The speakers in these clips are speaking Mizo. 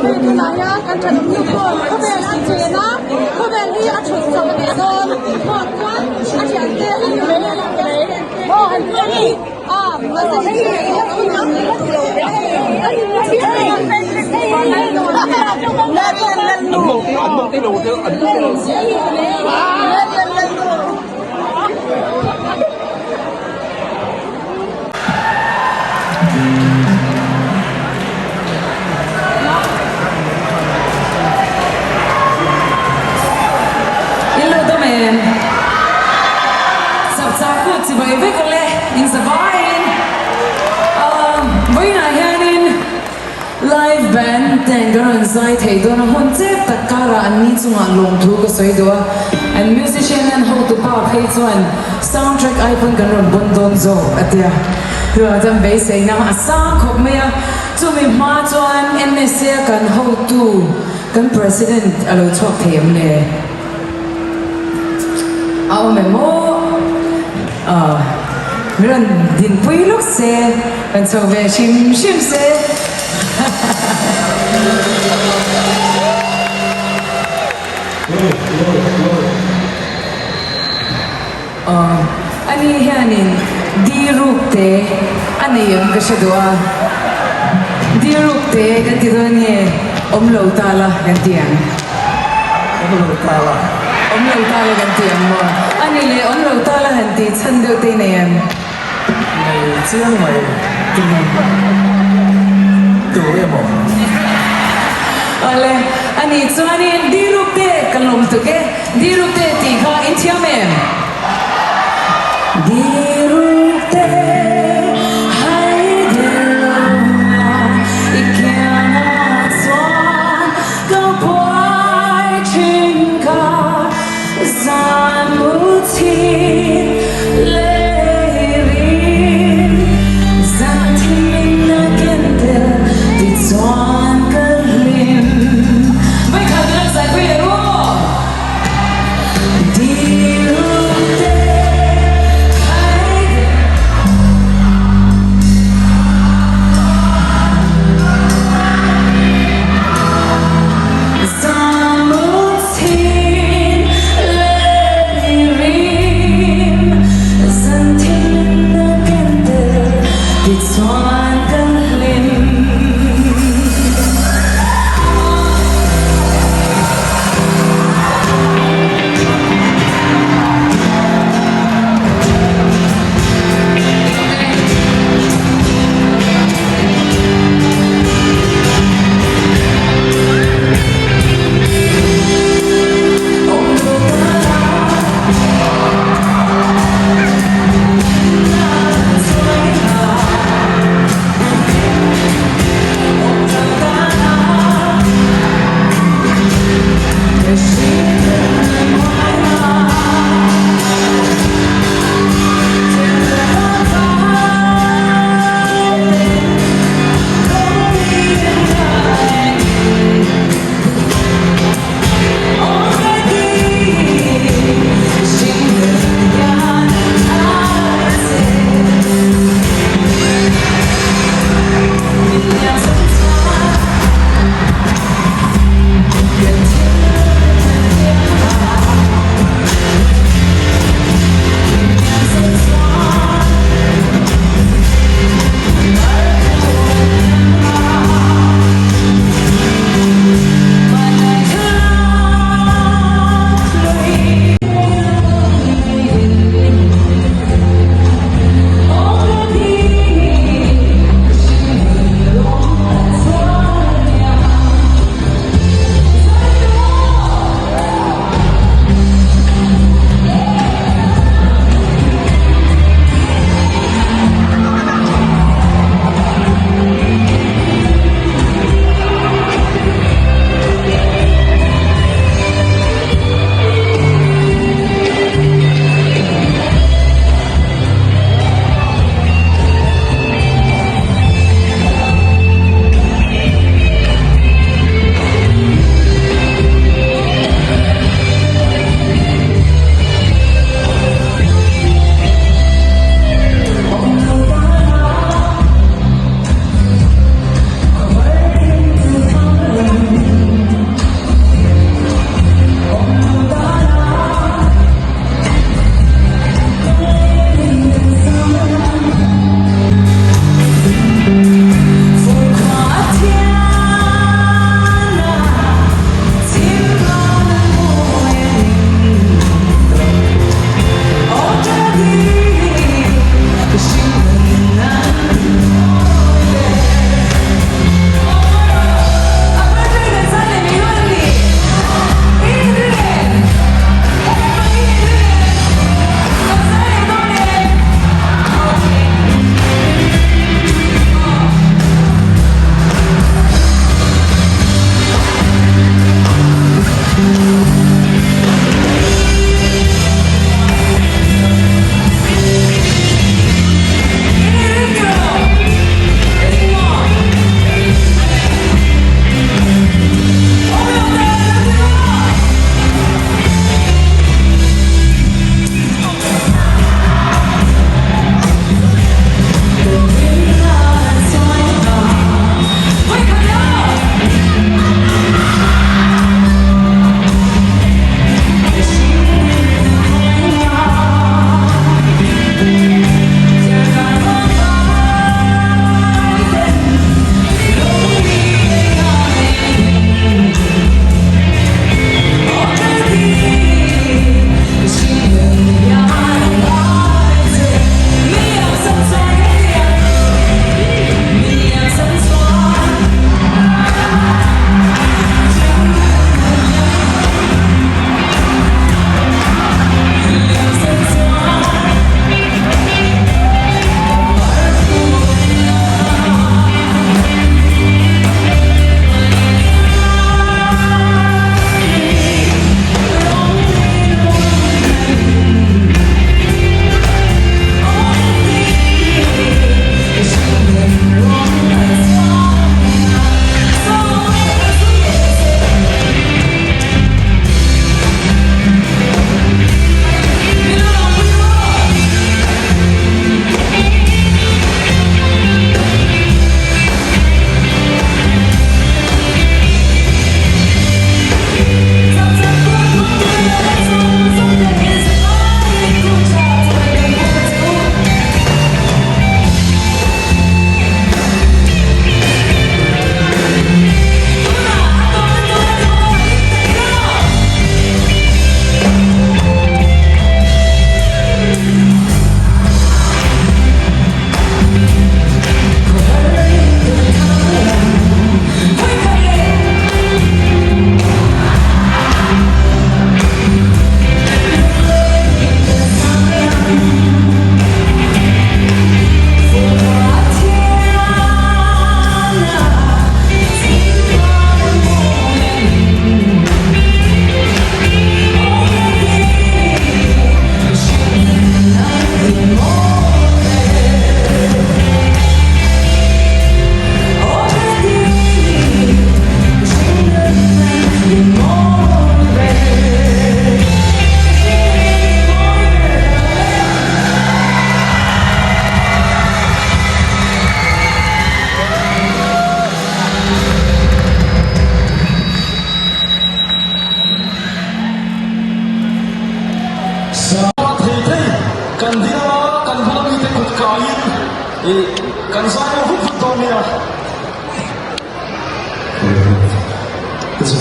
Hei tunah hian kan thenawm nu pawh khawvel a chen a, khawvel hi a thut chho leh dawn maw chuan a thiante an ni mai maw an ti a ni a mahse hei In lo dam em? Chak chak kut chi bai vek awle in za vaiin vawiinah hianin live band ten ka rawn zai thei dawn a hun chep tak karah an ni chungah lawmthu ka sawi duh a an musician an hotupa phei chuan soundtrack ai pawn kan rawn bawn dawn zawk a tia. Chuvang chuan beiseina a sang khawp mai a, chumi hma chuan MSA a kan hotu, kan President a lo chhuak thei em le? A awm em aw? Aw, min rawn dinpui lawk se, rawn chho ve hrim hrim se. Aw, ani hianin di ruk te a nei ang ka hre duh a, di ruk te kan ti dawn nge awm lo ta la kan ti ang. Awm lo ta la. Awm lo ta la kan ti ang maw? Ani leh awm lo ta la han tih chhan deuh te i nei em? Nei chiang mai. Tu emaw? Awle, ani chuanin di ruk te ka lawm tuk e. Dirukte tih kha in thiam em? Dirukte hai der lo a i kiangah chuan ka buai thin kha zan mu thin lei rin zan thim in a ken tel ti chuan ka hlim. Vawikhat ka lo zaipui leh ru aw.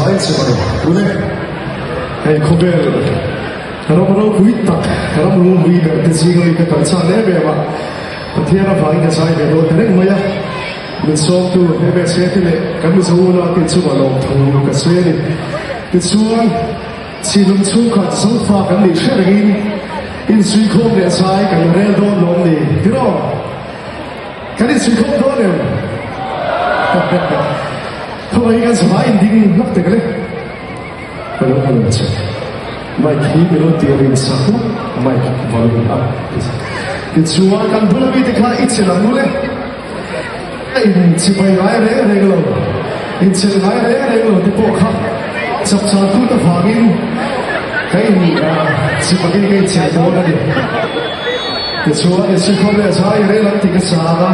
Zavai chibai ule hei khawvel ram ropui tak ram ropui ber te zing ami ka kal chak em em a Pathian avangin ka zai ve dawn ta reng mai a min sawmtu MSA te leh kan Mizo unau te chungah lawmthu ka sawi a ni tichuan Chilum chhungkhat zofa kan nih hre rengin insuikhawm leh zai kan rel dawn lawm ni tiraw? Kan insuikhawm dawn em? Khawngaih hi kan zavai inding hlawk tek le. Ka lo hmu che. Mic hi min rawn tih rin sak hlawk mic volume up. Tichuan kan bula mite kha i che lang le. A in chibai ngai reng reng lo, inchel ngai reng reng lo te pawh kha chapchar tut avangin ka in chibakin ka inchel dawn a ni. Tichuan Insuikhawm leh Zai rel an ti ka chang a,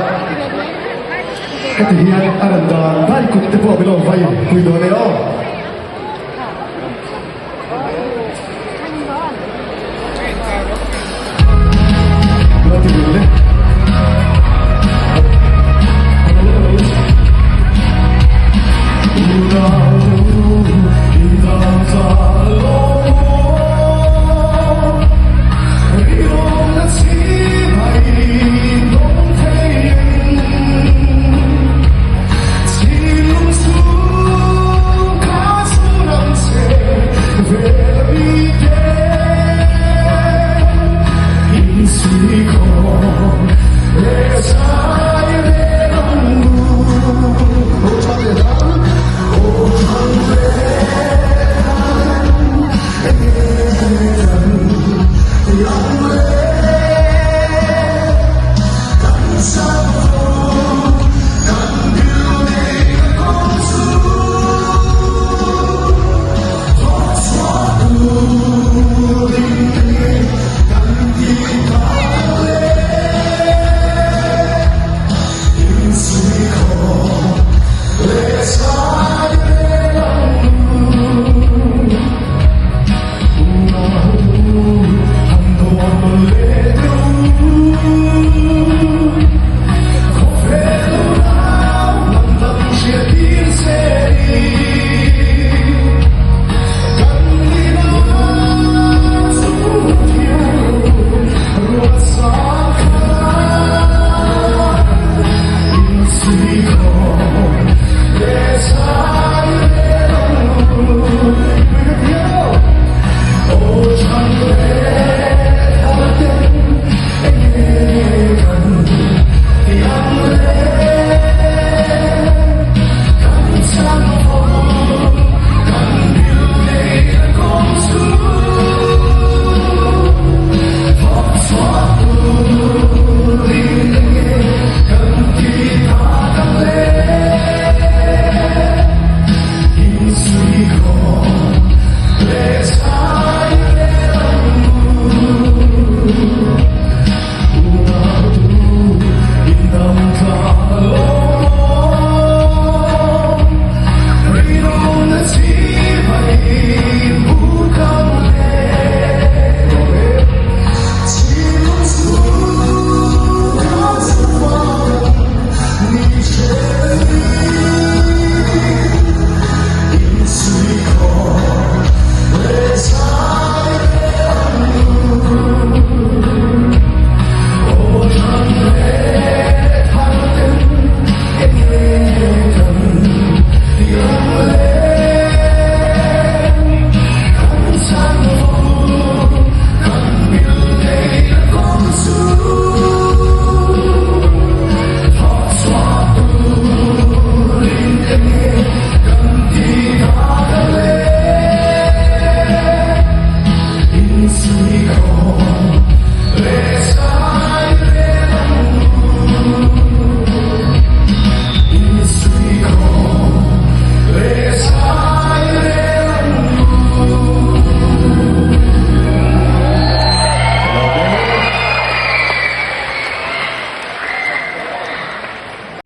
ka ti hian a rawn dan dai kut te pawh min lo vai pui dawn e aw.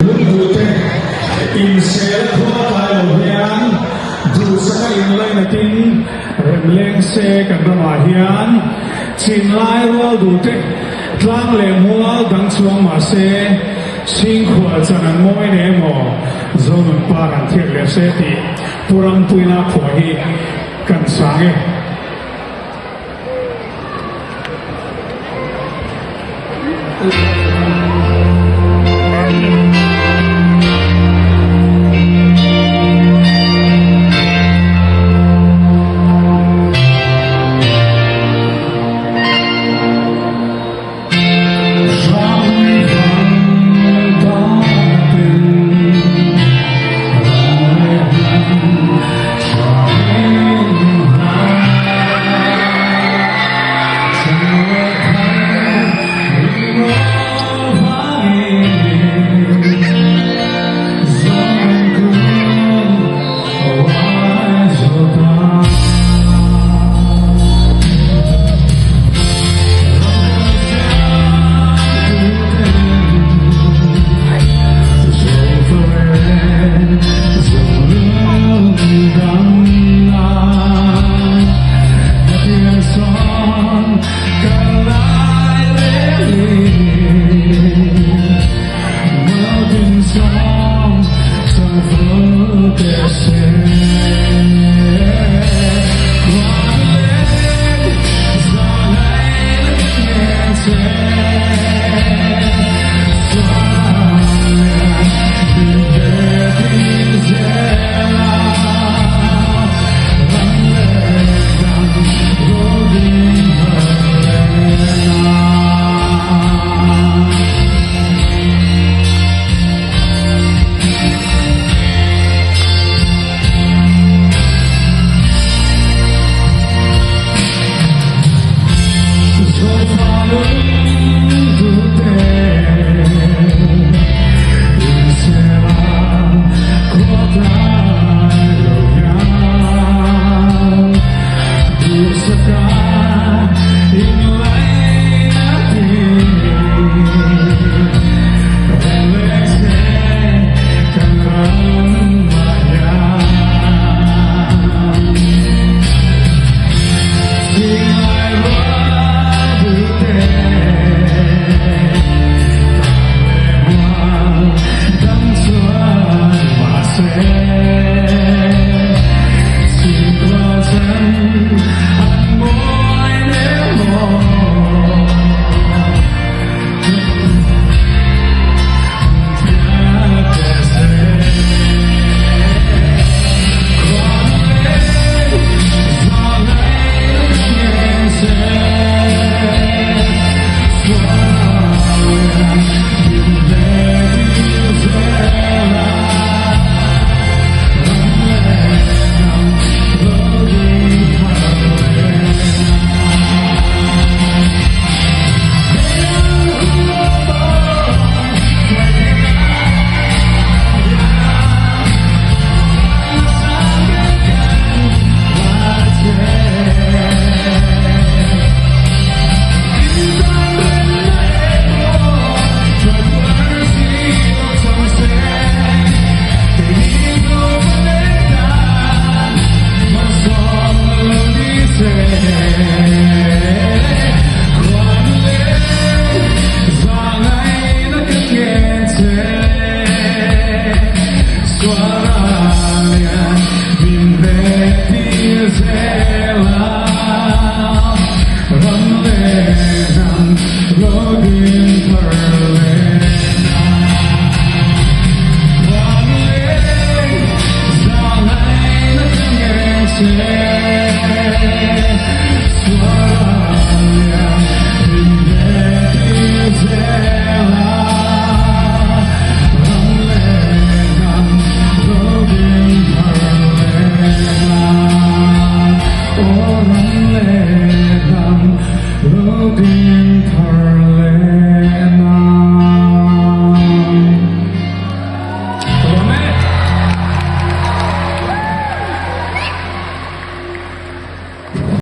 Lungduhte insel khua tlai lo hian duhsaka inlainatin rem leng se kan ramah hian chinlai rual duhte tlang leh mual dang chuang mah se chhingkhual chan an mawi nei emaw? Zonun par an thiat leh se tih Pu Rampuina phuah hi kan sang e.